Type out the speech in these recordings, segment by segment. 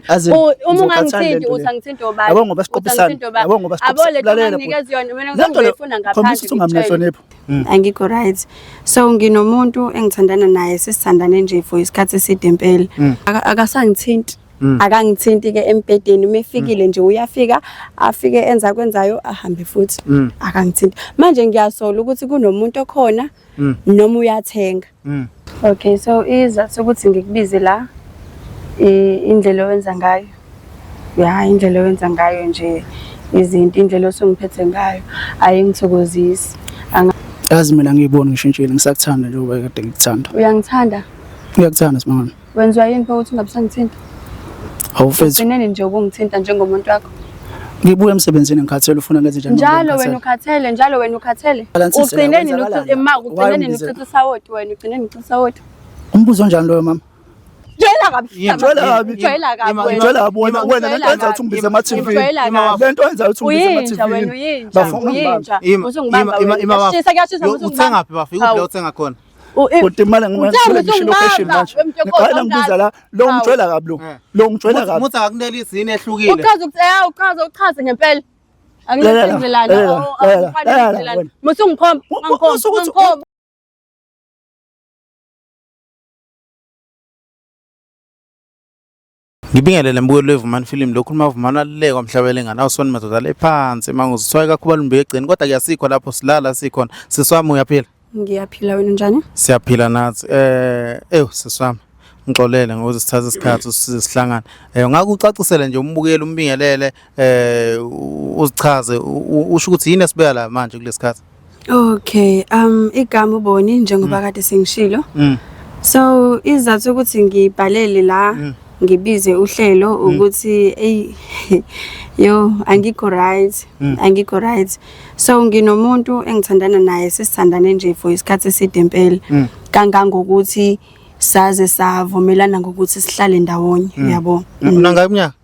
Aze Uma ungangithinti uthi angithinti obani? Yabo ngoba siqophisana. Yabo ngoba siqophisana. Yabo le nto nginikeza yona mina ngizoyifuna ngaphandle. Khombisa ukuthi ungamnhlonipho. Angikho right. So nginomuntu engithandana naye sisithandane nje for isikhathi eside impela. Akasangithinti. Akangithinti ke embhedeni uma efikile nje uyafika afike enza kwenzayo ahambe futhi. Akangithinti. Manje ngiyasola ukuthi kunomuntu okhona noma uyathenga. Okay, so izathu ukuthi ngikubize la indlela owenza ngayo. Ya, indlela owenza ngayo nje izinto, indlela osungiphethe ngayo ayingithokozisi. Yazi mina ngiyibona ngishintshile ngisakuthanda njengoba kade ngikuthanda. Uyangithanda? Ngiyakuthanda Simangalo. Wenziwa yini pho ukuthi ungabe usangithinta? Awufethu. Ugcineni nje ukungithinta njengomuntu wakho. Ngibuya emsebenzini ngikhathele ufuna ngenze njani? Njalo wena ukhathele, njalo wena ukhathele. Balansise la, Ugcine nini kwenzakalani uchi- ema la? ugcine Why nini ungibize- uchitha usawoti wena ugcine nini uchitha usawoti. Umbuzo onjani loyo mama? Jwayela kabi. Ngijwayela kabi. Jwayela kabi wena. Ngijwayela kabi wena wena lento Ngijwayela yenza ukuthi ungibize ema TV. Ngijwayela kabi. Lento yenza ukuthi ungibize ema Uyinja wena TV. uyinja. Bafuna ungibambe. Uyinja. Ima, Usungibamba ima, wena. ima, ima, Kuyashisa kuyashisa Yo, usungibamba. Uthenga phi bafo? Ikuphi Hawu. la uthenga khona? Kodwa imali Uthanda ngimele ngisho location usungibamba, manje. wemntokozo Ngiqala ngibiza la lo Hawu. ngijwayela kabi lo. Eh. Lo ngijwayela kabi. Muthi akakunelisi yini ehlukile. Uchaza ukuthi eh uchaza uchaze ngempela. Lalela, Anginendlelana. lalela, lalela, lalela, wena. Musungikhomba, ungikhomba, Usukuthi- ungikhomba. Ngibingelele mbukeli weVumani Film lokhu uma Vumani alulekwa mhlabele nganawo sona madoda le phansi manguze swaye kakhulu balumbe egcini kodwa kuyasikho lapho silala sikhona. Siswami uyaphila? Ngiyaphila wena unjani? Siyaphila nathi. Ew siswami. Ngixolele ngokuthi sithathe isikhathi size sihlangane. Ungakucacisele nje umbukeli umbingelele uzichaze usho ukuthi yini esibeka la manje kulesikhathi. Okay, igama uBoni njengoba kade sengishilo. So izathu ukuthi ngibhalele la ngibize uhlelo ukuthi ey yo angikho right, angikho right. So nginomuntu engithandana naye sisithandane nje for isikhathi eside impela. Kangangokuthi saze savumelana ngokuthi sihlale ndawonye, uyabo. Unangaki iminyaka?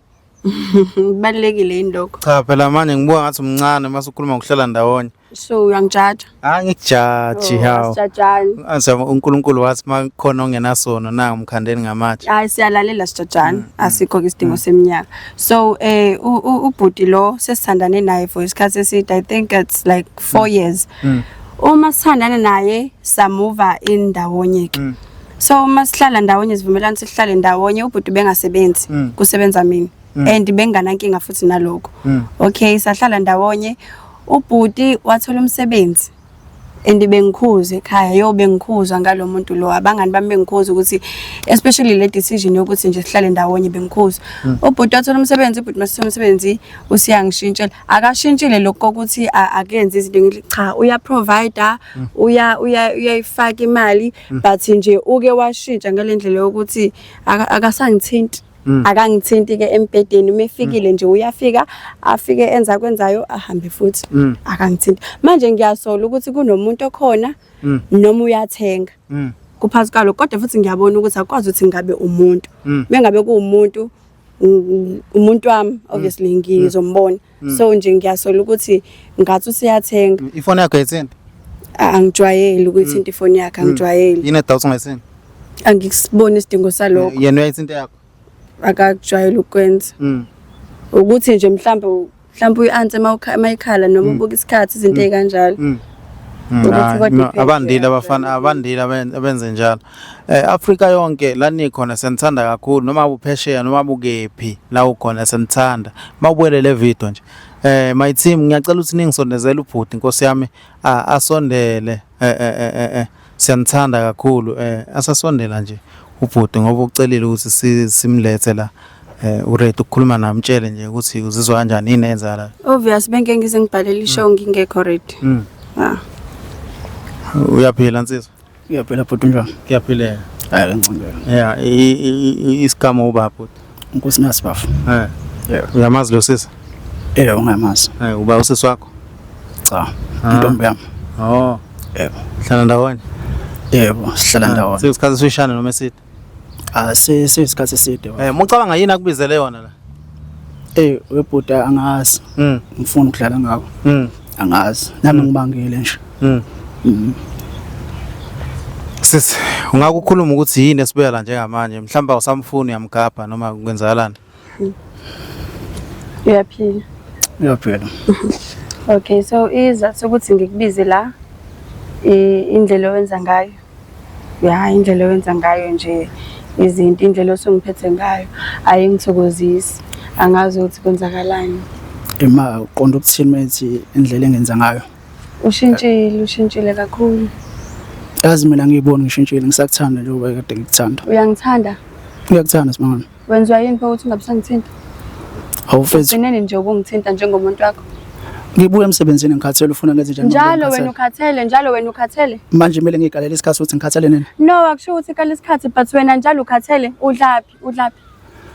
Kubalulekile yini lokho? Cha phela manje ngibuka ngathi umncane mase ukhuluma ngokuhlala ndawonye. So uyangijaja? Hayi ngikujaji hawo. Asijajani. Asama uNkulunkulu wathi makhona ongenasono na umkhandeni ngamatshe. Hayi siyalalela sijajani, asikho ke isidingo seminyaka. So ubhuti lo sesithandane naye for isikhathi eside, I think it's like 4 years. Uma sithandana naye samuva indawonye ke. So uma sihlala ndawonye sivumelana sihlale ndawonye ubhuti bengasebenzi kusebenza mina and benganankinga futhi nalokho. Okay sahlala ndawonye ubhuti wathola umsebenzi and bengikhuza ekhaya yo bengikhuzwa ngalo muntu lo abangani bami bengikhuza ukuthi especially le decision yokuthi nje sihlale ndawonye bengikhuza. Ubhuti wathola umsebenzi ubhuti masithola umsebenzi usiyangishintshela akashintshile lokho ukuthi akenze izinto ngithi cha uya provider uya uya uyayifaka imali but nje uke washintsha ngalendlela yokuthi akasangithinti. Akangithinti ke embhedeni uma efikile nje uyafika afike enza kwenzayo ahambe futhi. Akangithinti. Manje ngiyasola ukuthi kunomuntu okhona noma uyathenga. Kuphathi kwalo kodwa futhi ngiyabona ukuthi akwazi ukuthi ngabe umuntu. Mengabe kuwumuntu umuntu wami obviously ngizombona. So nje ngiyasola ukuthi ngathi usiyathenga. Ifoni yakho ayithini? Angijwayeli ukuyithinta ifoni yakhe angijwayeli. Yini edawuthi ungayithinta? Angikusiboni isidingo salokho. Yena uyayithinta yakho? Akakujwayeli ukwenza. Ukuthi nje mhlambe uyi-answer mayikhala noma ubuka isikhathi izinto ezikanjalo. Ukuthi kodwa iphethe Abandile abafana akujwayele. abandile abenze njalo. Afrika yonke la nikhona siyanithanda kakhulu noma uphesheya noma ukephi la ukhona siyanithanda. Mawubuyele le video nje. My team ngiyacela ukuthi ningisondezele ubhuti Nkosi yami asondele. Siyanithanda kakhulu asasondela nje ubhuti ngoba ucelile ukuthi simlethe la. Uready ukukhuluma nami mtshele nje ukuthi uzizwa kanjani yini eyenzakalayo. Obvious bengeke ngize ngibhalele ishow ngingekho ready. Uyaphila nsizwa? Ngiyaphila bhuti unjani? Ngiyaphila. Hayi ngicela. Yeah, isigama uba bhuti. Inkosi nasi bafu. Yebo. Uyamazi lo sisi? Yebo ngiyamazi. Uba usisi wakho? Cha, intombi yami. Oh. Yebo. Hlala ndawonye? Yebo, sihlala ndawonye. Sekusikhathi esifishane noma eside? Seyisikhathi eside. Mucabanga yini akubizele yona la? Webhuti angazi. Ngifuna ukudlala ngakho. Angazi. Nami ngibangile nje. Sisi, ungakukhuluma ukuthi yini esibuya la njengamanje? Mhlawumbe awusamfuni uyamgabha noma kwenzakalani? Ngiyaphila. Uyaphila. Uyaphila. Okay, so izathu sokuthi ngikubize la indlela owenza ngayo. Ya, indlela owenza ngayo nje izinto, indlela osungiphethe ngayo ayingithokozisi. Angazi ukuthi kwenzakalani. Ima uqonda ukuthini methi indlela engenza ngayo? Ushintshile, ushintshile kakhulu. Yazi mina ngiyibona ngishintshile, ngisakuthanda njengoba kade ngikuthanda. Uyangithanda? Ngiyakuthanda Simangalo. Wenziwa yini pho ukuthi ungabe usangithinta? Hawu mfethu. Ugcineni nje ukungithinta njengomuntu wakho? Ngibuya emsebenzini ngikhathele, ufuna ngenze njani? Njalo wena ukhathele, njalo wena ukhathele. Manje kumele ngigalele isikhathi ukuthi ngikhathele nini? No, akusho ukuthi kale isikhathi but wena njalo ukhathele. Udlaphi? Udlaphi?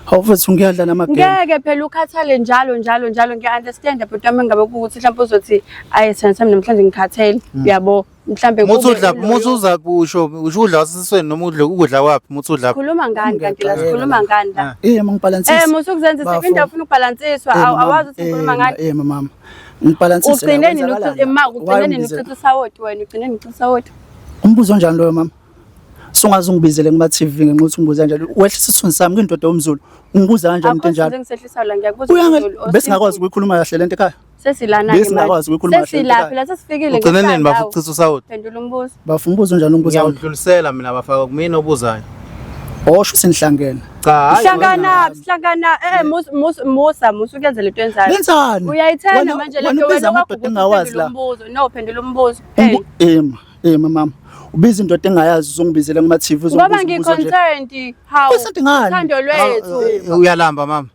Hawu mfethu ngiyadla namagame. Ngeke phela ukhathale njalo njalo njalo, ngiya-understand but wami ngabe kuwukuthi mhlawumbe uzothi ayi sithanda sami namhlanje ngikhathele, uyabo? Mhlambe Muthi udla, muthi uza usho usho udla wasesisweni noma udla ukudla kwaphi, muthi udla. Khuluma ngani kanti la, sikhuluma ngani la? Eh mangibalansisa. Eh musu kuzenzisa into ufuna ukubalansiswa, awazi ukuthi ukhuluma ngani. Eh mama. Ngibalansise. Ugcine nini ukuthi ma ugcine nini uchitha usawoti wena, ugcine nini uchitha usawoti? Umbuzo onjani loyo mama? Sungaze ungibizele kuma TV ngenxa ukuthi ungibuza kanjalo. Wehlisa isithunzi sami kwindoda yomZulu. Ungibuza kanjani into enjalo? Akho ngisehlisa la, ngiyakubuza. Besingakwazi ukuyikhuluma kahle lento ekhaya. Sesilana ke Besingakwazi ukukhuluma kahle. Sesilaphi la, sesifikile. Ugcine nini bafo ukuchitha usawoti? Phendula umbuzo. Bafo umbuzo unjani umbuzo? Ngiyawudlulisela mina bafaka kumina obuzayo. Osho senihlangene. Cha, hayi. Hlangana, hlangana, eh musa musa musa ukuyenza lento enzayo. Lenzani? Uyayithanda manje lento wena amadoda engawazi la. Umbuzo, no phendula umbuzo. Ema, ema mama. Ubiza indoda engayazi uzongibizela kuma TV uzongibuza. Ngoba ngi-concerned. Hawu. Concerned ngani? Uthando lwethu. Uyalamba mama.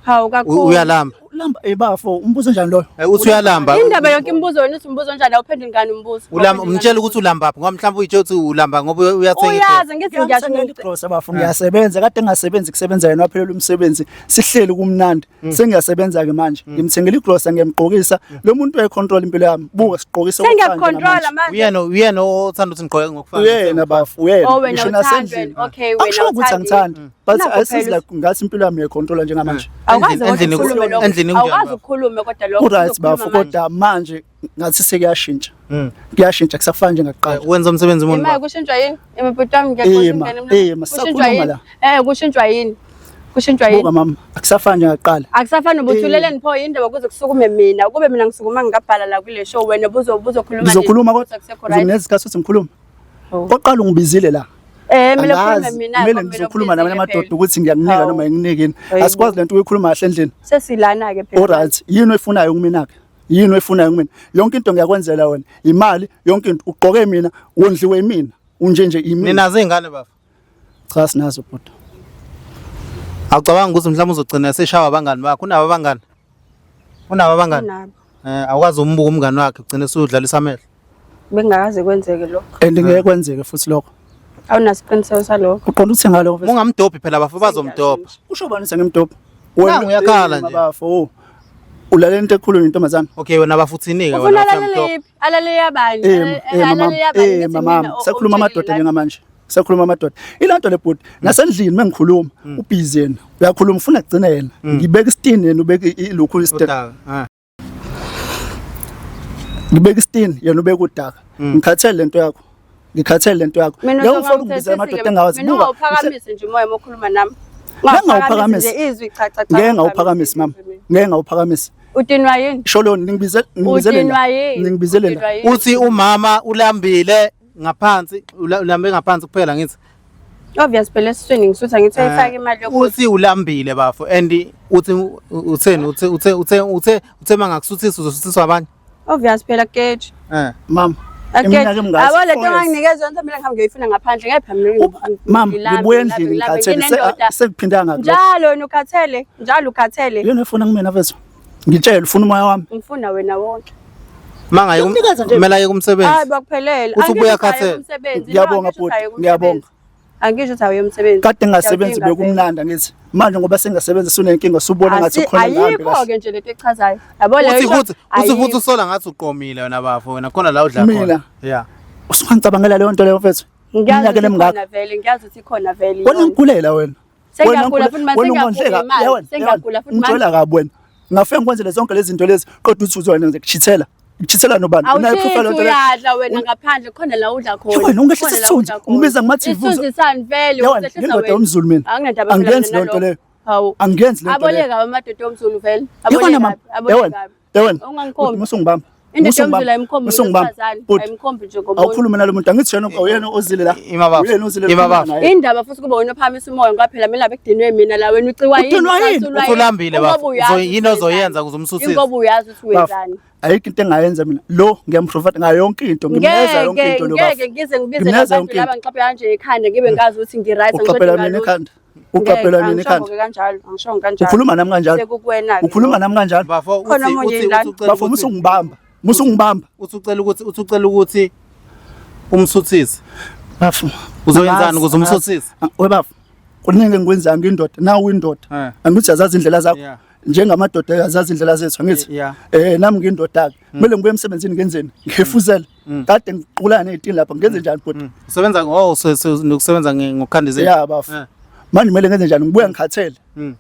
Hawu kakhulu. Uyalamba. Ulamba eh bafo, umbuzo njani loyo? Uthi uyalamba. Indaba yonke imibuzo wena uthi umbuzo njani, awuphenduli ngani umbuzo? Ulamba, umtshela ukuthi ulamba phi ngoba mhlawumbe uyitshela ukuthi ulamba ngoba uyathenga. Uyazi ngithi ngiyasho igrosa bafo, ngiyasebenza kade ngingasebenzi kusebenza yena waphelelwa umsebenzi, sihleli kumnandi. Sengiyasebenza ke manje. Ngimthengela igrosa ngiyamgqokisa. Lo muntu uyayicontrol impilo yami. Buka sigqokisa Sengiyakucontrola manje. Uyena uyena othanda ukuthi ngigqoke ngokufana. Uyena bafo, uyena. Oh wena uthanda. Okay wena uthanda. Ukuthi angithandi. But asizi like ngathi impilo yami uyayicontrola njengamanje. Awukwazi ukukhuluma lokho. Awukwazi ukukhuluma kodwa lokho. Ku-right bafo, kodwa manje ngathi sekuyashintsha. Kuyashintsha kusafana njengakuqala. Wenza umsebenzi umuntu. Imali kushintshwa yini? Imibhuti wami ngiyaqonda ingane mina. Eh, masakhuluma la. Eh kushintshwa yini? Kushintshwa yini? Buka mama, akusafani njengakuqala. Akusafani ubuthuleleni pho indaba kuze kusukume mina. Kube mina ngisukuma ngingabhala la kule show wena buzokhuluma. Ngizokhuluma kodwa ngizokunikeza isikhathi ukuthi ngikhulume. Oqala ungibizile la. Eh mina khuluma mina. Kumele ngizokhuluma namanye amadoda ukuthi ngiyakunika noma ngikunike yini. Asikwazi lento ukuyikhuluma kahle endlini. Sesilana ke phela. Alright, yini oyifunayo kumina ke? Yini oyifunayo kumina? Yonke into ngiyakwenzela wena. Imali, yonke into ugqoke mina, wondliwe mina. Unje nje imina. Ninazo izingane baba? Cha sinazo bhuti. Awucabanga ukuthi mhlawumbe uzogcina seshawa abangani bakho? Unabo abangani? Unabo abangani? Unabo. Eh awukwazi umbuka umngani wakhe ugcine usudlalisa amehlo. Bengakaze kwenzeke lokho. And ngeke kwenzeke futhi lokho. Awunasiqiniseko salokho. Uqonda ukuthi ngalokho. Ungamdobhi phela bafo bazomdobha. Usho bani sengimdobha? Wena uyakhala nje. Bafo. Ulalela into ekhulunywa intombazana. Okay wena bafo uthini ke wena? Ufuna alalele yiphi? Alalele yabani? Alalele yabani? Eh mama, sakhuluma amadoda njengamanje. Sakhuluma amadoda. Ilanto le bhuti nasendlini mengikhuluma ubhizi yena. Uyakhuluma ufuna kugcina yena. Ngibeka isitini yena ubeka ilokhu isitini. Ngibeka isitini yena ubeka udaka. Ngikhathele lento yakho. Ngikhathele lento yakho. Leyo mfana ungibiza amadoda engawazi. Buka. Ungawuphakamise nje umoya okhuluma nami. Ngeke ngawuphakamisi. Nje izwi cha cha cha. Ngeke ngawuphakamisi mama. Ngeke ngawuphakamisi. Udinwa yini? Sholo ningibizele ningibizele. Udinwa yini? Ningibizele. Uthi umama ulambile ngaphansi, ulambe ngaphansi kuphela ngithi. Obvious phela esiswini ngisutha ngithi uyifaka imali yokuthi. Uthi ulambile bafo and uthi utheni uthe uthe uthe uthe uthe mangakusuthiswa uzosuthiswa abanye. Obvious phela keji. Eh. Mama. Iminyaka emingaki? Yabo lento onganginikeza yona mina ngihambe ngiyoyifuna ngaphandle ngeke phela mina. Mama, ngibuye endlini ngikhathele sekuphindanga ngakho. Njalo wena ukhathele, njalo ukhathele. Yini efuna kumina mfethu? Ngitshele ufuna umoya wami. Ngifuna wena wonke. Mangaye kumele aye kumsebenzi. Hayi bakuphelele. Uthi ubuya khathele. Ngiyabonga bhuti, ngiyabonga. Angisho ukuthi awuye umsebenzi. Kade ngingasebenzi bekumnandi ngithi. Manje ngoba sengasebenza sunenkinga usubona ngathi khona ngihambe kahle. Ayikho ke nje lento echazayo. Yabo leyo. Uthi futhi uthi futhi usola ngathi uqomile wena bafo wena khona la udla khona. Mina. Yeah. Usungicabangela leyo nto leyo mfethu. Iminyaka lemingaka. Vele ngiyazi ukuthi ikhona vele. Wena ngigulela wena. Sengiyagula futhi manje sengiyagula imali. Sengiyagula futhi manje. Ngithola kabi wena. Ngafike ngikwenzele zonke lezi zinto lezi kodwa uthi uzona ngikuchithela. Ngikuchithela nobani? Unayo proof yalento leyo? Uyadla wena ngaphandle khona la udla khona. Wena ungehlisa isithunzi, ungibiza ngama TV. Isithunzi sani vele usehlisa wena. Indoda yomZulu mina. Anginandaba Angiyenzi leyo nto leyo. Hawu. Angiyenzi lento le. Aboleka amadoda omZulu vele. Yikona Aboleka. mama. Aboleka. Yewena. Ungangikhombi. Musungibamba. Indoda yomZulu ayimkhombi umuntu Musungibamba. wesifazane. Bhuti, Ayimkhombi nje ngomuntu. awukhulume nalo muntu angithi yena uyena ozile la. Ima bafo. Uyena ozile. Ima khuluma bafo. naye. Indaba futhi kuba wena ophakamisa umoya ngoba phela mina bekudinwe mina la wena uciwa yini? Udinwa yini? ucasulwa yini? Usulambile Ingoba bafo. uyazi Uzo- yini ukuthi ozoyenza ukuze umsuthise? Ingoba uyazi ukuthi Bafo, wenzani. ayikho into engayenza mina. Lo ngiyamprofeta ngayo yonke into, ngimnikeza yonke Ngeke into lo bafo. ngeke ngize ngibize Ngimnikeza labantu yonke laba into. ngixaphe kanje ekhanda ngibe ngazi ukuthi ngi-right Uqaphela mina ekhanda. Uqaphela mina ekhanda. kanjalo angishongo kanjalo. Ukhuluma nami kanjalo. Sekukuwena-ke Ukhuluma nami kanjalo. Bafo Khona uthi omunye uthi la. uthi ucela Bafo ukuthi musungibamba. Musungibamba. uthi ucela ukuthi umsuthise. Bafo. Uzoyenzani Angazi, ukuze umsuthise? angazi. We bafo. Kuningi engikwenzayo ngiyindoda, nawe uyindoda. Eh. Angithi azazi indlela zakho. Yeah. Njengamadoda azazi indlela zethu angithi. Yeah. Nami ngiyindoda ke. Kumele ngibuye emsebenzini ngenzeni? Ngihefuzele. Kade ngiqulana nezitini lapha ngenze njani bhuti? Usebenza oh nokusebenza ngokukhanda izinto. Ya bafo. Eh. Manje kumele ngenze njani? Ngibuya ngikhathele.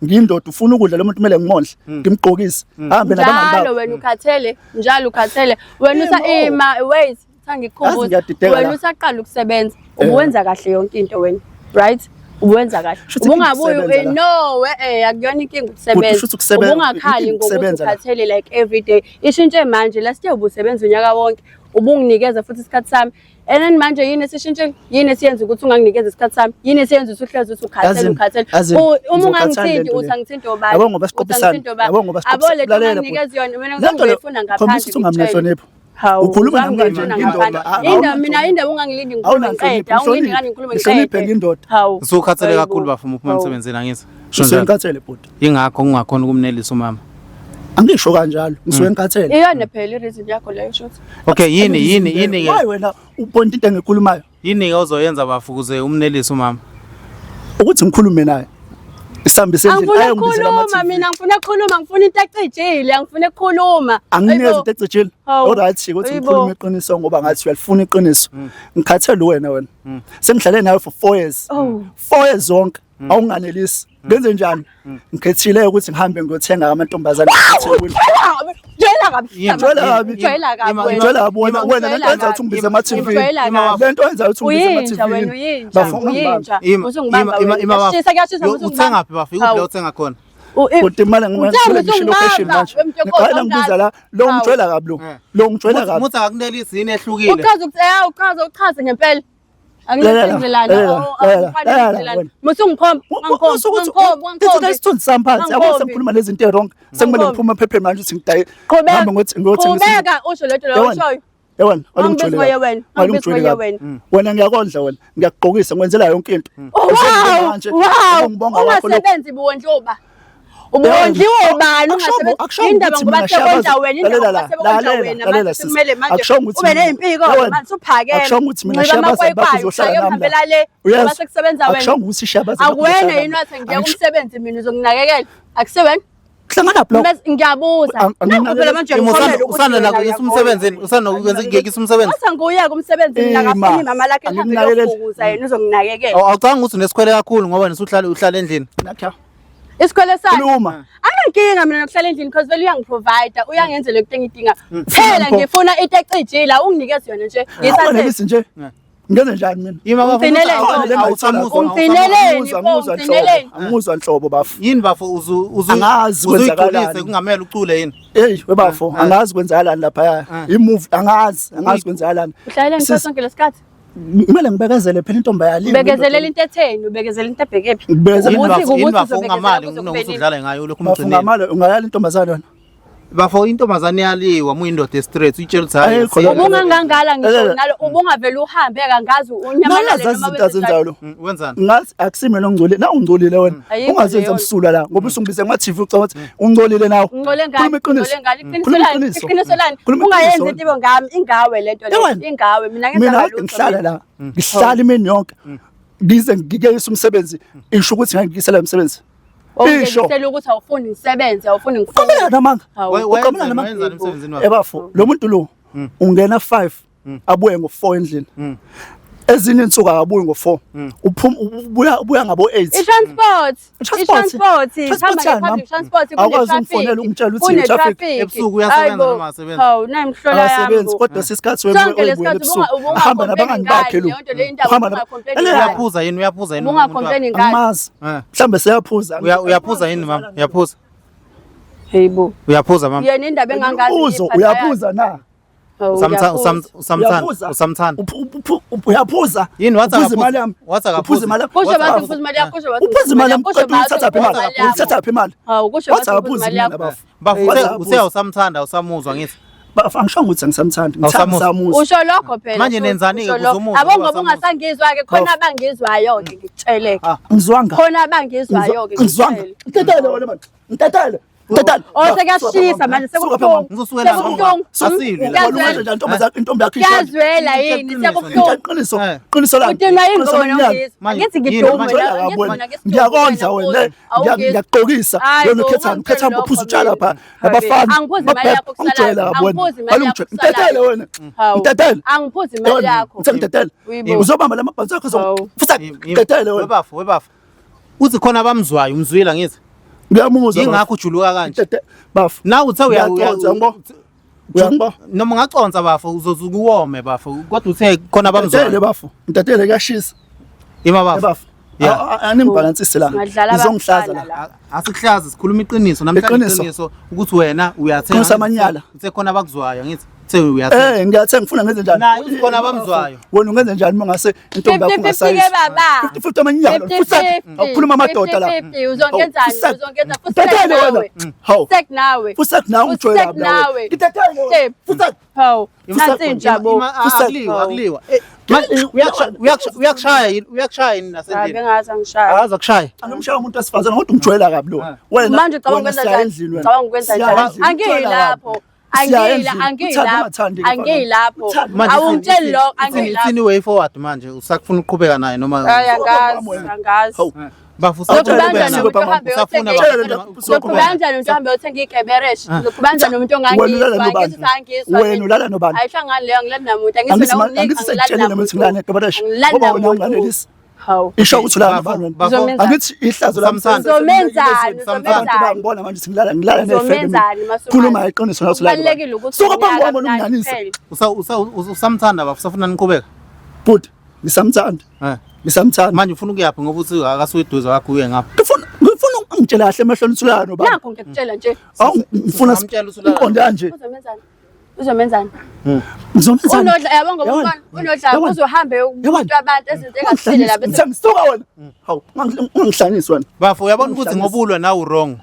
Ngiyindoda ufuna ukudla lo muntu kumele ngimondle, ngimgqokise, ahambe nabangani Njalo bakhe. wena ukhathele, njalo ukhathele. Wena usa Yebo. ima wait, Yazi ngikukhumbuza. ngiyadideka Wena la. usaqala ukusebenza, Eh. ubuwenza kahle yonke into wena, right? Ubuwenza kahle. Shuthi inkinga Ubungabuyi ukusebenza la. no, akuyona inkinga ukusebenza. Shuthi ukusebenza- Ubungakhali inkinga ngokuthi ukusebenza la. ukhathele like every day. Ishintshe manje last year ubusebenza unyaka wonke. Ubunginikeza futhi isikhathi sami. And then manje yini esishintshile? Yini esiyenza ukuthi unganginikeza isikhathi sami? Yini esiyenza ukuthi uhlezi uthi ukhathele Yazini, ukhathele? yazini, Uma ngizokhathala ungangithinti lento uthi le. angithinti obani? Yabo ngoba Uthi siqophisana. angithinti obani? Yabo ngoba Abo siqophisana. le nto Lalela onganginikeza yona mina Le nto le ngizoyifuna khombisa ngaphandle. ukuthi ungamnenhlonipho. Hawu, Ukhuluma nami kanje uzangifuna ngindoda. ngaphandle. Indaba mina indaba ungangilindi ngikhulume ngiqede. Awungilindi ngani ngikhulume Ngihloniphe ngiqede. ngindoda. Hawu. Usukhathele Hayibo. kakhulu bafo uma uphuma Hawu. emsebenzini angithi. Sho Ngisuke njalo. ngikhathele bhuti. Ingakho ungakhona ukumnelisa umama. Angisho kanjalo, ngisuke ngikhathele. Iyona phela i-reason yakho leyo shuthi. Okay yini yini yini ke Why wena uponta into engikhulumayo? yini ke ozoyenza bafo ukuze umnelise umama? Ukuthi ngikhulume naye. Isihambise endlini Angifuna ayongibizela ukukhuluma ama-TV. mina ngifuna ukukhuluma ngifuna into ecijile angifuna ukukhuluma. Anginikeze Hayibo. into ecijile. Hawu. Alright ukuthi Hayibo. ngikhulume iqiniso ngoba ngathi uyalifuna iqiniso. Ngikhathele wena wena. Sengihlale nawe for 4 years. Oh. 4 years zonke awunganelisi. Ngenze njani? Ngikhethile ukuthi ngihambe ngiyothenga amantombazane eThekwini. Jwayela kabi. Ngijwayela kabi. Jwayela kabi wena. Ngijwayela kabi wena wena lento Ngijwayela yenza ukuthi ungibize ema-TV. Ngijwayela kabi. Lento yenza ukuthi ungibize Uyinja ema-TV. wena uyinja. Bafo, ungangibambi. Uyinja. Ima Usungibamba ima wena. ima bafo. Kuyashisa kuyashisa Yo, usungibamba. Uthengaphi bafo? Ikuphi la uthenga khona? Kodwa imali ngimele ngisho location manje. Ngiqala ngibiza la lo ngijwayela kabi lo. Eh. Lo ngijwayela kabi. Muthi akakunelisi yini ehlukile? Uchaza ukuthi uchaza uchaze ngempela. Lalela, Anginendlelana. lalela, lalela, lalela, wena. Musungikhomba, Usukuthi ungikhomba, ithatha ungikhomba. isithunzi sami phansi yabo Ungikhombi. sengikhuluma lezi zinto wrong sekumele Ungikhombi. ngiphume ephepheni manje ukuthi ngidaye Qhubeka. ngihambe ngothi ngothi Qhubeka usho lento leyo Yewena. ushoyo. yewena Angibizi ngoye wena, angibizi ngoye wena. wena ngiyakondla wena ngiyakugqokisa ngikwenzela yonke into Oh, wow, Manje, wow. ungibonga kwakho lokhu. Ungasebenzi buwondliwa. Ubuwondliwa ubani Akusho- ungasebenzi? akusho Indaba ukuthi ngoba mina shaya sebondla abazi- wena, indaba lalela ngoba la, sebondla lalela, wena. lalela Manje sis. sekumele manje Akusho ukuthi ube mina- ney'mpiko Yewena, manje uphakele. akusho ukuthi mina Nxiba shaya abazali bakho amakwayikwayikwayi, uzohlala uphake nami la. uhambela le, Uyezwa? ngoba sekusebenza wena. Akusho ukuthi shaya abazali bakho Akuwena uzohlala yini nami. wathi ngiyeka Angisho- umsebenzi mina uzonginakekela. Akusiwena? Hlangana block. Ngiyabuza. Nakhu phela manje Ima, ngikhomela ukuthi usanda wena nakuyisa umsebenzini, usanda kwenza ngiyekisa umsebenzi. Wathi angiyeke umsebenzi mina Ima, akafuni imama lakhe lihambe angikunakekeli. liyofukuza yena uzonginakekela. Awucabanga ukuthi unesikhwele kakhulu ngoba nisuhlala uhlala endlini. Nakha. Isikhwele sakhe. Khuluma. Anginankinga mina nokuhlala endlini because vele uyangiprovide, uyangenzela into engiyidinga. Phela Ufuna ngifuna into ecijile, unginikeze yona nje. Ngiyithathe. Awunelisi nje. Ngenze njani mina? Ima bafo. Ungcineleni. awusamuzwa, awusamuzwa. Ungcineleni. Angimuzwa, angimuzwa Ungcineleni. nhlobo. Angimuzwa nhlobo bafo. Yini bafo uzu uzu Angazi uzuyigculise kwenzakalani. kungamele ucule yini? Hey webafo, angazi kwenzakalani lapha. I-movie angazi, angazi kwenzakalani. Uhlaleleni Sis, sonke lesikhathi? Kumele ngibekezele phela intombi ayaliwe. Ubekezelela into etheni, ubekezela into ebhekephi. Ngibekezela- Yini Ukuthi bafo yini ukuthi bafo uzobekezela ungamali kuze kunokuthi kube nini? udlale ngayo ulokhu Bafo umgcinile. ngamali ungayala intombazane wena. Bafo intombazane iyaliwa muyindoda straight uyitshela ukuthi hayi. Ayikho loo nto. Ubungangangala ngisho Lalela. nalo ubungavele uhambe kangazi unyamalale Nalazi noma izinto azenzayo lo. Mm, Wenzani? Ngathi akusimi lo ngcolile. Na ungcolile wena. Ayikho Ungazenza leyo. msulwa la ngoba usungibize kuma TV ucabanga ukuthi ungcolile nawe. Ngcole ngani? Khuluma iqiniso. Ngcole ngani? Iqiniso Khuluma lani? iqiniso. Iqiniso lani? Khuluma Ungayenzi iqiniso. into ibe ngami, ingawe lento le. Yewena. Ingawe mina ngenza Mina ngalutho. kade ngihlala la. Ngihlala imini yonke. Ngize ngikeyise umsebenzi. Isho ukuthi ngangikisela umsebenzi. Isho. Isho. ukuthi awufuni ngisebenze, awufuni ngifunde. Uqamela namanga. Hawu. Uqamela Wenzani namanga. wenzani emsebenzini wakho? Ebafo, lo muntu lo ungena 5 abuye ngo4 endlini. Ezinye insuku akabuyi ngo-4, uphuma ubuya ngabo-8. I-transport. I-transport. I-transport. Transport Ihamba yani, nge-public mama. transport. Awukwazi ungifonela ungitshele ukuthi i-traffic. Ebusuku uyasebenza noma akasebenzi? Hawu, nayimhlola yami. Akasebenzi kodwa sisikhathi Sonke webuyela lesikhathi ebusuku ubunga- ahamba nabangani bakhe lo leyo nto leyo indaba Uhamba ubunga-complain Ele- ngayo. Uyaphuza yini? Uyaphuza yini? umuntu wakho? Ubunga-complain ngani? Angimazi. Eh. Mhlambe seyaphuza. Uyaphuza yini mama? Uyaphuza? Hey bo. Uyaphuza mama? Yena indaba engangazi. Uzo iphatha uyaphuza na? Hawu, Usamthanda uyaphuza. usamthanda Uyaphuza? usamthanda. Uyaphuza? Yini, wathi Uphuza akaphuzi? imali yami. Wathi akaphuzi? Uphuza imali yami. Kusho bathi uphuza imali yakho, kusho bathi Uphuza imali yami kusho kodwa bathi uyithathaphi imali? uphuza imali yakho. Uyithathaphi imali? Hawu, kusho Wathi bathi uphuza akaphuzi imali mina yakho. bafo. Bafo Wathi uthe akaphuzi. uthe awusamthanda awusamuzwa ngithi. Bafo angishongo ukuthi angisamthandi. Ngithanda Awusamuzwa? ngisamuzwa. Usho lokho phela. Manje futhi, nenzani-ke usho ukuze lokho. umuzwe Abo ngoba awusamuzwa? ungasangizwa-ke khona Bafo. abangizwayo-ke ngikutsheleke. Ah. Ngizwanga. Khona abangizwayo-ke Ngizwanga. ngikutshele. Ntetele wena manje. Ntetele. Ntetele. Oh, sekuyashisa manje Suka phela mama. sekubuhlungu. Ngizosukela Sekubuhlungu. Asilwi la. Wena wenze njani intombi intombi yakho isho kanje? Kuyazwela yini sekubuhlungu. Iqiniso, Eh. qiniso lami. Udinwa yini Qiniso ngoba wena lami. ungizwa? Manje, Angithi yini ngidume manje? la, Ngithola angithi kabi wena wena. ngisidumbu Ngiyakondla wena wena. awungizwa. Ngiyakugqokisa. Hayi Wena bo, ukhetha ungangitsheli ukhetha lokho uphuza utshwala mina. lapha nabafana. Angiphuzi imali yakho Ungijwayela kusalayo. kabi wena. Angiphuzi imali yakho Ungijwayela. Ntetele kusalayo. wena. Hawu. Ntetele. Angiphuzi imali Wena, yakho. ngithe ngitetele. Uyibo. Uzobamba lamabhansi akho Hawu. futhi ngitetele wena. Webafo webafo. Uthi khona abamzwayo umzwila ngithi. Ngiyamuzwa. Yingakho ujuluka kanje. Ngitete bafo. Nawe uthe uya Ngiyaconsa, ngibo. Uyangibo? Noma ungaconsa bafo uzozuka uwome bafo kodwa uthe khona Ngitetele abamzwayo. bafo. Ngitetele kuyashisa. Ima bafo. Bafo. Yeah. Animbalansise la. Singadlala Ngizongihlaza abafana la. la. Asikuhlazi sikhuluma iqiniso namhlanje Iqiniso. iqiniso ukuthi wena uyathenga. Qinisa amanyala. Uthe khona abakuzwayo ngithi. Uthe uyathenga. Eh ngiyathenga ngifuna ngenze njani? Naye uthi khona abamzwayo. Wena ungenze njani uma ngase intombi yakho 50-50 ungasayisi? ke baba. 50-50 amanyala. Futhi 50-50. awukhuluma amadoda la. 50-50 uzongenzani? Uzongenza futhi Ngitetele wena. nawe. Hawu. Sek nawe. Futhi nawe ungijwayela Fusek kabi nawe. nawe. Ngitetele wena. Step. Futhi Hawu. Fusek Nansi injabo. Akuliwa akuliwa. Eh, manje uyakushaya yini uyakushaya yini Hayi nasendlini? bengazi angishaya. Akazi akushaya. Angimshaya umuntu wesifazane kodwa ungijwayela kabi lo. Ah. Wena Manje ucabanga wena ukwenza siya njani? endlini wena. Ucabanga ukwenza Siya njani? endlini, ungijwayela kabi. Angiyilapho. Siya Angiyila endlini. Uthanda angiyilapho. ungathandi ke mfana. Angiyilapho. Uthanda Manje Awungitsheli lokho angiyilapho. Ithini way forward manje usakufuna ukuqhubeka naye noma Hayi angazi Wena. angazi. Hawu. Bafo Awutshele Uzoqhuba kanjani Suka umuntu phambi ohambe usafuna uyothenga bafo. Uzoqhuba kanjani umuntu ohambe uyothenga igebereshi? Uzoqhuba kanjani umuntu Wena ulala ongangizwa? nobani? Angithi usangizwa. Wena ulala nobani? Ayihlangani leyo angilali namuntu. Angithi Angithi wena awuniki, angithi angilali sengitshelile mina ukuthi namuntu. ngilala nedobaresh. Angilali Ngoba wena namuntu. unganelisi. Hawu. Isho ukuthi ulala nobani wena. Uzomenzani? Angithi ihlazo lami Usamthanda. Uzomenzani? Abantu Uzomenzani? bangibona manje ukuthi ngilala ngilala nefebe. mina. Uzomenzani, Masumane? Khuluma iqiniso nawe ulala. Kubalulekile ukuthi Suka phambi kwami unyaka wena unginganise. kuphela. Usamthanda bafo usafuna niqhubeka. Bhuti, ngisamthanda. Eh. Ngisamthanda. Manje ufuna ukuyaphi ngoba uthi akasuyiduze wakho uye ngapha. Ngifuna ungitshela kahle emehlweni ukuthi ulala nobani. Nakho ngiyakutshela nje. Awu ngifuna Ungamtshela ukuthi ulala uqonde kanje. Uzomenzani? Uzomenzani? Ngizomenzani? Unodla yabo ngoba Yabona? umfana unodla Yabona? uzohambe Yabona? umuntu abantu ezinto engathile la bese Ngisuka wena. Hawu, ungangihlanganisi wena. Bafo uyabona ukuthi ngoba ulwa nawe wrong.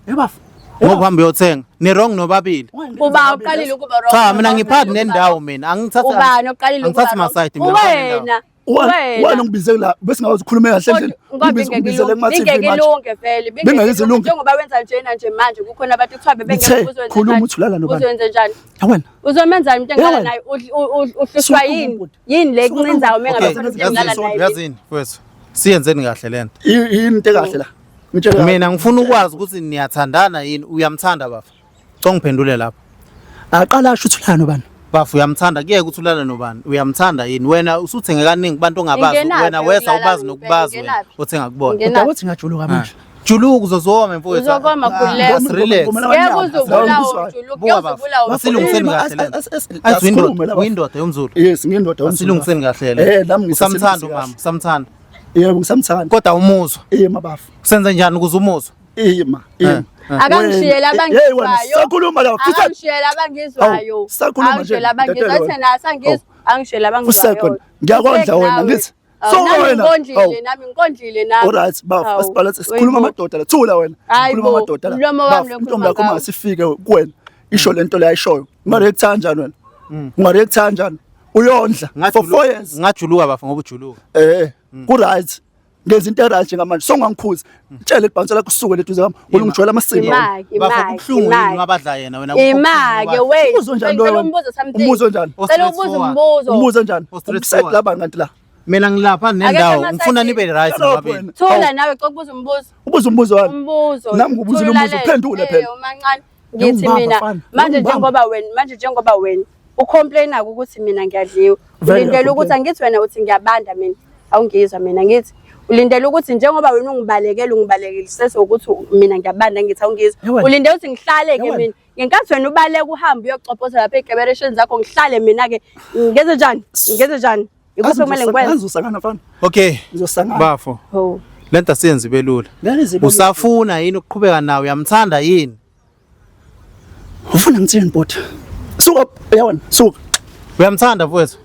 Yebafo. Ngoba uhamba uyothenga. Ni wrong nobabili. uba uqalile ukuba wrong. Cha mina ngiphathi nendawo mina angithatha Ubani oqalile ukuba angithathi wrong? masayidi mina ngiphathi nendawo. Wena. Wena ungibize la bese ngakwazi ukukhuluma kahle endlini. Ngoba Ungibizele kuma TV bingeke manje. ilunge vele Bingeke ilunge. njengoba wenza njena nje manje kukhona abantu kuthiwa bebengeke Ngithe, uzowenza khuluma njani? uthi ulala nobani? uzowenza njani Yawena. uzomenzani umuntu engilala Yabona? naye uhlushwa Suka yini ubhuti. yini le Suka kuncenzayo uma Okay, engabe khona umuntu engilala yazini naye yazini mfowethu. Siyenzeni kahle lento. Yini into ekahle la? Ngitshela kahle. Mina ngifuna ukwazi ukuthi niyathandana yini uyamthanda bafo. Cela ungiphendule lapho. Aqala asho ukuthi ulala nobani. Bafo uyamthanda kuyeke ukuthi ulala nobani uyamthanda yini wena usuthenge kaningi kubantu ongabazi Ingenaphi wena wesa ukulala ubazi nokubazi wena ingenaphi? othenga kubona. Ingenaphi? Kodwa ukuthi ngajuluka manje. Juluka uzozoma mfowethu. Uzokoma, khululeka. Just relax. Ngeke uze ubulawe ujuluke, Buka ngeke uze bafo. ubulawe Asilungiseni Eh, kahle lento. Athi asikhulume la, uyindoda, bafo. uyindoda yomZulu. Yes, ngiyindoda yomZulu. Asilungiseni kahle le. Eh, nami usamthanda ngisasilungise umama, kahle. usamthanda. Yebo, ngisamthanda. Kodwa umuzwa. Eh, mabafu. Usenze njani ukuze umuzwa? Ima, ima. Akangishiyele Hey wena, abangizwayo. sakhuluma la. Futhi Akangishiyele abangizwayo. Awu, sakhuluma nje, Angishiyele abangizwayo. dadewethu. Athi na sangizwa, angishiyele abangizwayo. Futhi ngiyakondla wena ngithi. So Suka wena. Hawu. ngikondlile nami ngikondlile nami. Alright, bafo, Hawu. asibalance sikhuluma Weyibo. amadoda la. Thula wena. Hayi Khuluma bo, amadoda la. umlomo wami Bafo, lo intombi okhuluma yakho ngawo. mangasifike kuwena. Isho lento le ayishoyo. Ungareact kanjani wena? Ungareact kanjani? Uyondla for 4 years. Ngajuluka bafo ngoba ujuluka. Eh, ku right. Ngenza into right njengamanje. Songangikhuzi. Tshele ibhansi lakho usuke leduze kwami. Wena ungijwayela amasimba. wena. Imaki, Bafo imaki. kubuhlungu yini imaki. ngabadla yena wena. Imake wait. Umbuzo njani Ngicela loyo? umbuzo something. Umbuzo njani? Cela ubuze umbuzo. Umbuzo njani? O straight Umside forward. labani kanti la. Mina ngilapha nendawo Akekho ngifuna ama-side. nibe right Shut up nobabili. wena. Thula nawe cela ukubuza umbuzo. Ubuza umbuzo wami. Umbuzo. Nami ngikubuzile Thula umbuzo, ulalele. uphendule Eh, phela. umancane. Ngithi Ngiyawubamba, mina mfana. manje Ngiyawubamba. njengoba wena manje njengoba wena Ucomplaina ukuthi mina ngiyadliwa. Vele Ulindele ukuthi uyacomplain. angithi wena uthi ngiyabanda mina. Awungizwa mina ngithi ulindele ukuthi njengoba wena ungibalekela ungibalekelisese ukuthi mina ngiyabanda ngithi awungizwa. Ye wena. Ulindele ukuthi ngihlale Ye ke wena. mina. Ngenkathi wena ubaleka uhambe uyocophoza lapha ey'keberesheni zakho ngihlale mina ke ngenze njani? Ngenze njani? Ikuphi okumele ngikwenze? Ngizosangana mfana. Okay. Ngizosangana. Bafo. Ho. Lento asiyenzi belula. Ngeke ize ibe lula. Usafuna yini ukuqhubeka nawe? Uyamthanda yini? Ufuna ngithini bhuti? Suka yabona, suka. Uyamthanda mfowethu?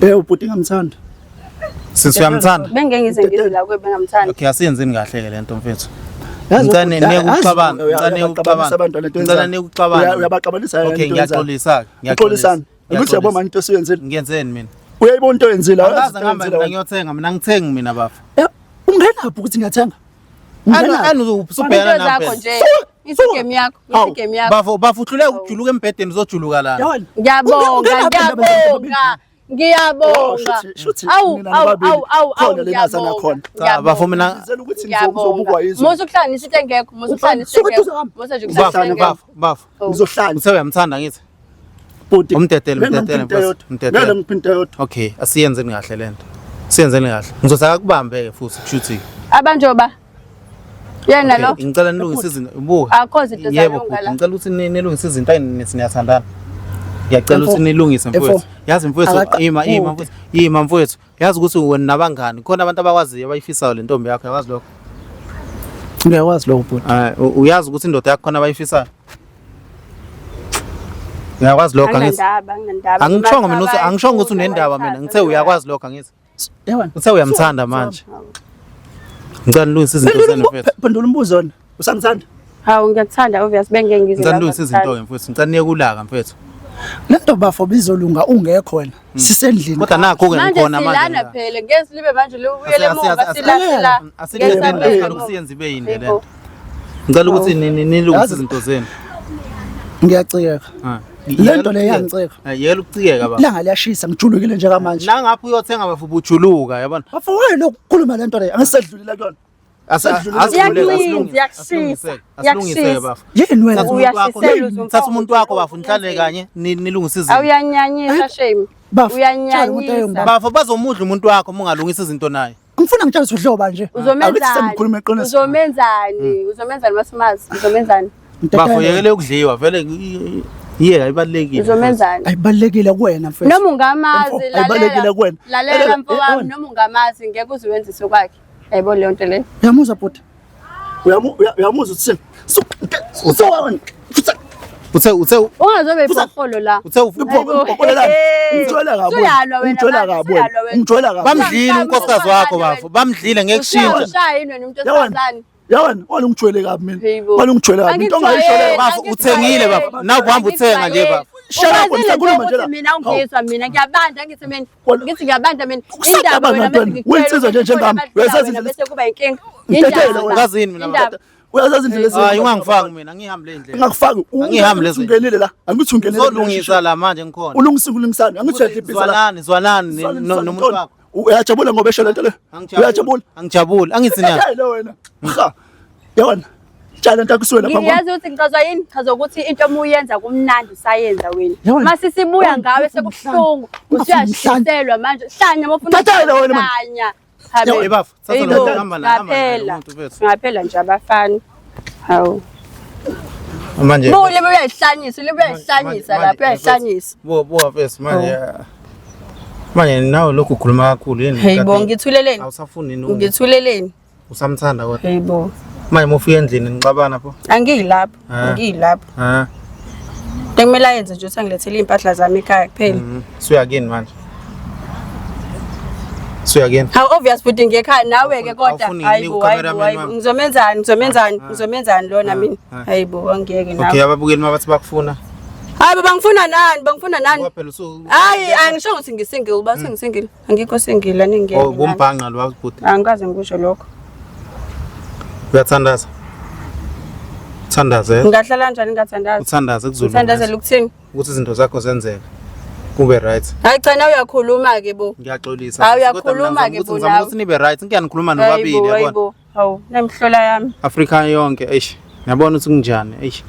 Eh ubhuti ngamthanda. Sisi uyamthanda? Bengeke ngize ngize la kuye bengamthanda. Okay, asiyenzini kahle ke lento mfethu. Yazi Ngicela ubhuti, niyeke yazi ukuxabana, ngicela niyeke uyabaxabanisa ukuxabana. abantu lento Ngicela yenzayo. niyeke ukuxabana. Uyabaxabanisa Okay, lento yenzayo. ngiyaxolisa ke. Uxolisana. Ukuthi yabo manje into osuyenzile. Ngiyenzeni mina? Uyayibona into oyenzile. Angaze Ayazi into ngihamba oyenzile mina wena. ngiyothenga mina ngithengi mina bafo. Eh, Ungenaphi ukuthi ngiyathenga? Anu Ungenaphi? anu usubhekana Into nami zakho phela. nje. Isigame yakho, Hawu. isigame yakho. Bafo bafo uhluleka ukujuluka embhedeni uzojuluka lana. Yabona? Ngiyabonga, Ungenaphi indaba ngiyabonga. Oh, Ngiyabonga. shuthi Awu, nina awu, nobabili awu, awu, awu, khona le nazana ngiyabonga. khona. Cha bafo mina Ngizela ukuthi Ngiyabonga. ngizobukwa yizwe. Musa ukuhlanganisa into engekho, musa ukuhlanganisa Suka into eduze engekho. kwami. Musa nje ukuhlanganisa bafo into engekho. bafo bafo. Oh. Ngizohlanya. Uthe uyamthanda ngithi? Bhuti. Umdedele, Ngeke umdedele, ngiphe into mfowethu, eyodwa. umdedele. Ngeke ngiphe into eyodwa. Okay, asiyenzeni kahle lento. Siyenzeni kahle. Ngizothi akakubambe ke futhi kushuthi. Abantu ba. Yena lo. Okay, ngicela nilungise izinto. Buka. Akho izinto Yebo, zalunga bhuti, la. ngicela ukuthi nilungise izinto ayini niyathandana. Ngiyacela ukuthi Mfo, nilungise mfo, mfowethu. Yazi mfowethu, ima ima bhuti. mfowethu. Ima mfowethu. Yazi ukuthi wena nabangani khona abantu abakwaziyo abayifisayo le ntombi yakho, yawazi lokho? Ngiyakwazi lokho bhuti. Ah, uyazi ukuthi indoda yakho khona abayifisayo? Uyakwazi lokho angithi? Anginandaba, anginandaba. Angishongo mina ukuthi angishongo ukuthi unendaba mina. Ngithe uyakwazi lokho angithi? Yabona? Uthe uyamthanda manje. Ngicela nilungise izinto zenu mfethu. Phendula umbuzo wena. Usangithanda? Hawu ngiyakuthanda obvious bengeke ngize. Ngicela la nilungise izinto ngakuthanda. ke mfethu. Ngicela niye kulaka mfethu. Le nto bafo bizolunga ungekho wena. Sisendlini. Kodwa nakho ke Manje ngikhona manje. silana phela ngeke silibe manje libuyele Asi- asi- emuva asi- sila sila. Asilibeni la Ngeke sicela ukuthi siyenze ibe yinde le nto. Ngicela ukuthi nilungise Yazi- izinto zenu. Ngiyacikeka. Ah. Le nto le iyangicika. Eh, Yeka ukucikeka baba. Ilanga liyashisa ngijulukile njengamanje. Nangapho uyothenga bafu bujuluka yabona. Bafo wena lokukhuluma le nto le angisedlulile kuyona. Iyakulinza, iyakushisa, Asilungise iyakushisa. bafo. Yini wena? Thatha umuntu wakho, Uyashisela uze thatha umuntu wakho bafo umfowethu. nihlale kanye nilungise izinto. Awuyanyanyisa shame. Bafo, tshela umuntu Uyanyanyisa. ayongibamba. Bafo bazomudla umuntu wakho uma ungalungisa izinto naye. Ngifuna ngitshela ukuthi udloba nje. Akuthi Uzomenzani? sengikhuluma iqiniso. Uzomenzani? Uzomenzani masimazi? Uzomenzani? Bafo yekele ukudliwa vele yeka ibalulekile. Uzomenzani? Ayibalekile kuwena mfethu. Noma ungamazi Mfo, ayibalulekile lalela. kuwena. Lalela Lalela, mfowami eh, noma ungamazi ngeke uze wenzise kwakhe. Yayibona leyo nto leyo. Uyamuzwa bhuti? Uyamuzwa uthi suka wena. Uthe uthe Ungazobe ibhoholo la. uthe Ngijwayela kabi. Usuyalwa wena Ngijwayela manje, kabi. wena. usuyalwa wena. Ngijwayela kabi. bamdlile unkosikazi wakho bafo bamdlile ngeke kushintshe. Ushaya yini wena umuntu Yabona? wesifazane? Yabona? Wena ungijwayele kabi mina. Hey bo. Wena ungijwayele kabi. Into ongayisho leyo. Bafo, uthengile bafo. Nawe uhamba uthenga nje bafo. Shut up, Ukwazile ngisakhuluma nje nje la. ukuthi mina ungizwa mina ngiyabanda ngithi mina Wena- ngithi ngiyabanda mina Usaqabanga wena ntwana. mase ngikutshela Uyinsizwa nje ukuthi njengami. khona Uyazazi wena indlela- bese kuba inkinga. Ngidedele Indaba. wena. Ukazini mina bafo. Indaba. Uyazazi indlela ezi- Hayi ungangifaki mina angihambi le ndlela. Ngakufaki. Angihambi lezo. Ungenile la. Angithi ungenile. Uzolungisa la manje ngikhona. Ulungisa ulungisani. Angithi uyadlibhisa la. Zwanani zwanani nomuntu wakho. Uyajabula ngoba esho lento le. Uyajabula. Angijabuli. Angithi nyana. Hayi lo wena. Ha. Yabona? Tshala into akusuwe lapha kwami. Ngiyazi ukuthi ngichazwa yini? Ngichazwa ukuthi into uma uyenza kumnandi usayenza wena. Yabona? Mase sibuya Yabona? ngawe sekubuhlungu, Ungafuni usuyashiselwa manje. Hlanya uma ufuna Thatha wena manje. Hlanya. Habe. Hey bafo, thatha Hey lo bo, hamba naye, hamba naye lo Ngaphela. muntu mfethu. Ngaphela nje abafana. Hawu. Manje Buke libe uyayihlanyisa, libe uyayihlanyisa lapha uyayihlanyisa. Bo bo mfethu manje. Manje nawe lokhu ukhuluma kakhulu yini? Hey bo, ngithuleleni? Awusafuni yini? Ngithuleleni? Usamthanda kodwa. Hey bo. Manje uma ufika endlini nixabana pho. Angiyilapho, Ah. angiyilapho. Ah. Into ekumele ayenze nje ukuthi angilethele iy'mpahla zami ekhaya kuphela. Suya kini manje. Suya kini. Hawu obvious futhi ngekhaya nawe ke kodwa Awufuni hayibo nginike hayibo ucameraman hayibo wami? ngizomenzani ngizomenzani ngizomenzani lona mina ah. hayibo angeke Okay nawe ababukeli mabathi bakufuna. hayibo bangifuna nani bangifuna nani Ngoba phela usu hayi angisho ukuthi ngisingle bathi ngisingle angikho single aningeke Oh kumbhanqa lo bhuti. angikaze ngikusho lokho Uyathandaza. Thandaze. ngingahlala kanjani ngingathandazi Uthandaze kuzulu. ngithandazela ukuthini ukuthi izinto zakho zenzeke. Kube right. hayi cha nawe uyakhuluma ke bo Ngiyaxolisa. Hayi, sisi, kodwa mina uyakhuluma ngizama ke ukuthi bo ngizama nawe. ukuthi nibe right. Ngiyanikhuluma nobabili hayibo yabona. hayibo hawu nemhlola yami Afrika yonke eish. Ngiyabona ukuthi kunjani eish.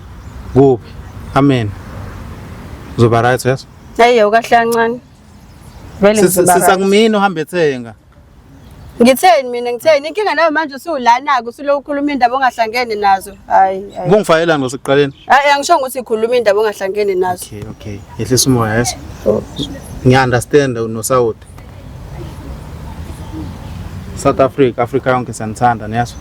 Kuphi? Amen. Uzoba right yes. Hey, ukahle kancane. Vele ngizoba right. Sisakumina uhambe ethenga. Ngitheni mina ngitheni inkinga nawe manje usulana-ke usuloku ukhuluma indaba ongahlangene nazo. Hayi hayi. Ubungifayelani kwasekuqaleni? Hayi angisho ukuthi khuluma indaba ongahlangene nazo. Okay. Yehlisa umoya yes. Ngiya understand no Saudi. South Africa, Africa yonke siyanithanda niyazi.